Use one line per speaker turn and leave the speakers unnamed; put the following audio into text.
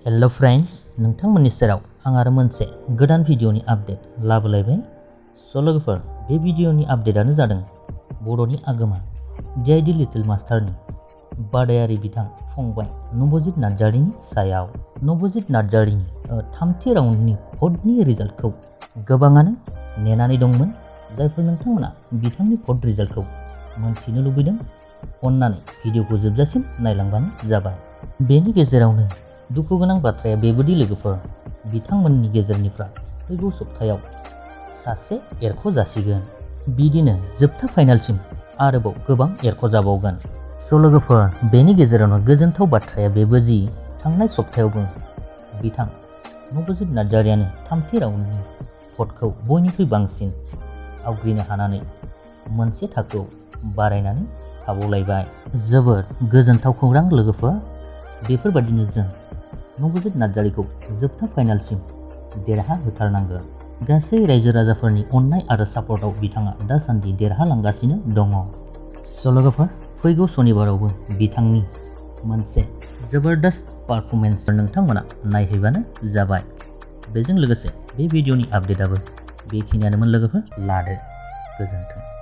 Hello friends, नोंथांमोननि सेराव आं आरो मोनसे गोदान भिडिअनि आपडेट लाबोलायबाय। लोगोफोर, बे भिडिअनि आपडेटआनो जादों बर'नि आगोमा डि लिटिल मास्टारनि बादायारि बिथां फंबाय नबजित नार्जारिनि सायाव। नबजित नार्जारिनि थामथि राउन्डनि भटनि रिजाल्टखौ गोबाङानो नेनानै दंमोन। जायफोर नोंथांमोना बिथांनि भट रिजाल्टखौ मोनथिनो लुबैदों, अन्नानै भिडिअखौ जोबजासिम नायलांबानो जाबाय। बेनि गेजेरावनो दुखु गोनां बाथ्राया बेबादि लोगोफोर, बिथांमोननि गेजेरनिफ्राय फैगौ सप्तायाव सासे एरख' जासिगोन। बिदिनो जोबथा फाइनालसिम आरोबाव गोबां एरख' जाबावगोन। लोगोफोर, बेनि गेजेरावनो गोजोनथाव बाथ्राया बेबो जि थांनाय सप्तायावबो बिथां नबजित नार्जारियानो थामथि राउन्डनि भटखौ बयनिख्रुइ बांसिन आवग्रिनो हानानै मोनसे थाखोआव बारायनानै थाबावलायबाय। जोबोद गोजोनथाव खौरां लोगोफोर। बेफोरबादिनो जों नबजित नार्जारिखौ जोबथा फाइनालसिम देरहाहोथारनांगोन। गासै रायजो राजाफोरनि अननाय आरो सापर्टआव बिथाङा दासान्दि देरहालांगासिनो दङ। लोगोफोर, फैगौ सनिबारावबो बिथांनि मोनसे जबरदस्त पारफरमेन्स नोंथांमोना नायहैबानो जाबाय। बेजों लोगोसे बे भिडिअनि आपडेटआबो बेखिनियानोमोन लोगोफोर। लादो, गोजोन्थों।